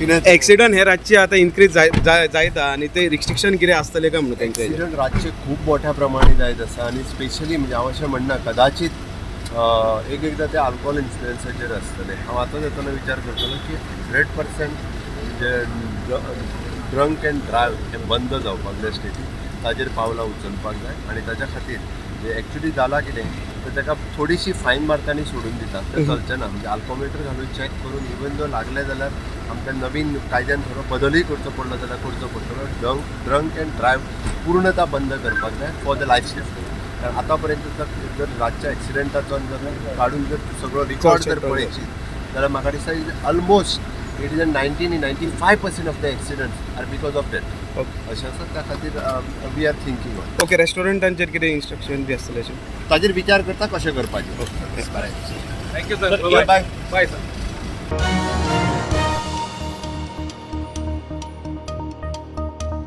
Happiness. Accident हे रातचे आतां इन्क्रीज जायता आनी ते रिस्ट्रिक्शन कितें आसतलें काय म्हणून तेंचे हेजेर? एक्सिडंट रातचे खूब मोठ्या प्रमाणे जायत आसा आनी स्पेशली म्हणजे हांव अशें म्हणना, कदाचित एक एकदां ते आल्कोहोल इन्फ्लुएन्साचेर आसतलें. हांव आतां येतना विचार करतलो की 100% म्हणजे ड्रंक अँड ड्रायव्ह हें बंद जावपाक जाय स्टेटीन. ताजेर पावलां उचलपाक जाय आनी ताच्या खातीर म्हणजे एक्चुली जालां कितें तर ताका थोडीशी फायन मारता आनी सोडून दिता, तें चलचें ना. म्हणजे आल्कोमिटर घालून चॅक करून इवन जो लागलें जाल्यार आमकां नवीन कायद्यान थोडो बदलूय करचो पडलो जाल्यार करचो पडटलो. ड्रंक अँड ड्रायव्ह पूर्णता बंद करपाक जाय फॉर the life safety. कारण आतां पर्यंत जर रातच्या एक्सिडंटाचो जर काडून जर सगळो रिकॉर्ड जर पळयशीत जाल्यार म्हाका दिसता almost it is a 90, 95% of the accidents are because of that. अशें आसा. त्या खातीर we are thinking on. Okay, रेस्टॉरंटांचेर कितें इन्स्ट्रक्शन बी आसतलें अशें? ताजेर विचार करता कशें करपाचें. बरें. Thank you sir. Bye. Bye sir.